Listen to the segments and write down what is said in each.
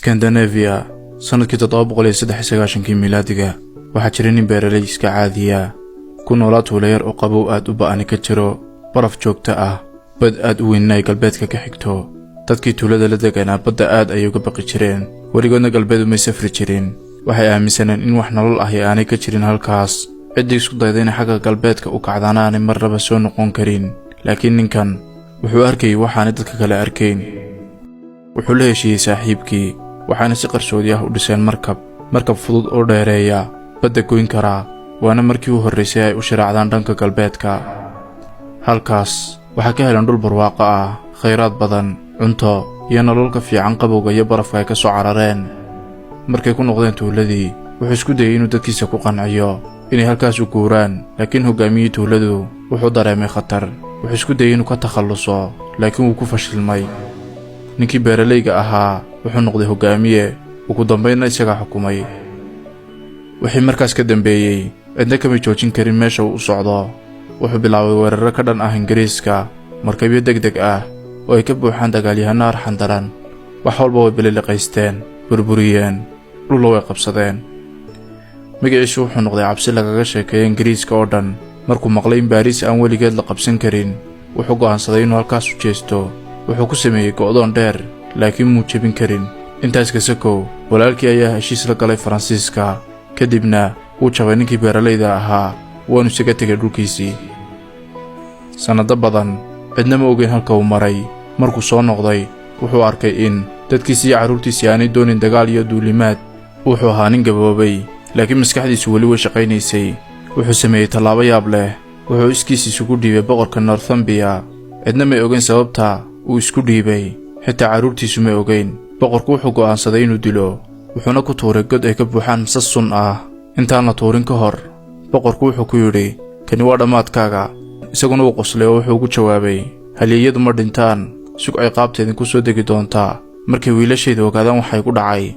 Skandinaviya, sannadkii 793-kii miilaadiga, waxaa jiray nin beeraley iska caadiya, ku noolaa tuulo yar oo qabow aad u ba'ani ka jiro, baraf joogto ah, bad aad u weynina ay galbeedka ka xigto. Dadkii tuulada la deganaa badda aad ayay uga baqi jireen, weligoodna galbeed umay safri jirin. Waxay aaminsaneen in wax nolol ahi aanay ka jirin halkaas, ciddii isku dayda inay xagga galbeedka u kacdaana aanay marnaba soo noqon karin. Laakiin ninkan wuxuu arkayay waxaanay dadka kale arkayn. Wuxuu la heshiiyey saaxiibkii, waxaana si qarsoodi ah u dhiseen markab, markab fudud oo dheereeya, badda goyn karaa. Waana markii u horraysay ay u shiraacdaan dhanka galbeedka. Halkaas waxaa ka heleen dhul barwaaqo ah, khayraad badan, cunto iyo nolol ka fiican qabowga iyo barafka ay ka soo carareen. Markay ku noqdeen tuuladii, wuxuu isku dayey inuu dadkiisa ku qanciyo inay halkaas u guuraan, laakiin hoggaamiyihii tuuladu wuxuu dareemay khatar. Wuxuu isku dayey inuu ka takhalluso, laakiin wuu ku fashilmay. Ninkii beeralayga ahaa wuxuu noqday hoggaamiye, ugu dambaynna isagaa xukumay. Wixii markaas ka dambeeyey, cidna kamay joojin karin meesha uu u socdo. Wuxuu bilaabay weerarro ka dhan ah Ingiriiska, markabyo deg deg ah oo ay ka buuxaan dagaalyahanno arxan daran. Wax walba way bililiqaysteen, burburiyeen, dhulla way qabsadeen. Magaciisu wuxuu noqday cabsi lagaga sheekeeya Ingiriiska oo dhan. Markuu maqlay in Baariis aan weligeed la qabsan karin, wuxuu go'aansaday inuu halkaas u jeesto. Wuxuu ku sameeyey go'doon dheer, laakiin muu jebin karin. Intaas kasakow, walaalkii ayaa heshiis la galay Faransiiska. Kadibna wuu jabay ninkii beeralayda ahaa, waanu isaga tegay dhulkiisii. Sannado badan cidna ma ogeyn halka uu maray. Markuu soo noqday, wuxuu arkay in dadkiisii iyo carruurtiisii aanay doonin dagaal iyo duulimaad. Wuxuu ahaa nin gaboobay, laakiin maskaxdiisu weli way shaqaynaysay. Wuxuu sameeyey tallaabo yaab leh: wuxuu iskiis isugu dhiibay boqorka Northumbria. Cidna may ogeyn sababta uu isku dhiibay, xitaa carruurtiisu may ogeyn. Boqorku wuxuu go'aansaday inuu dilo, wuxuuna ku tuuray god ay ka buuxaan masas sun ah. Intaan la tuurin ka hor, boqorku wuxuu ku yidhi, "Kani waa dhammaadkaaga." Isaguna wuu qoslay oo wuxuu ugu jawaabay, "Halyeeyadu ma dhintaan, sug ciqaabta idinku soo degi doontaa markay wiilashayda ogaadaan waxay ku dhacay."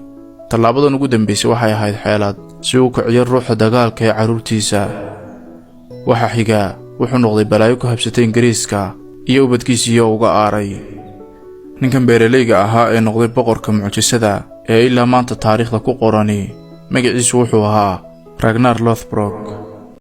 Tallaabadan ugu dambaysay waxay ahayd xeelad si uu kiciyo ruuxa dagaalka ee carruurtiisa. Waxa xiga wuxuu noqday balaayo ku habsatay Ingiriiska iyo ubadkiisiiyo uga aaray. Ninkan beeralayga ahaa ee noqday boqorka mucjisada ee ilaa maanta taariikhda ku qorani, magaciisu wuxuu ahaa Ragnar Lothbrok.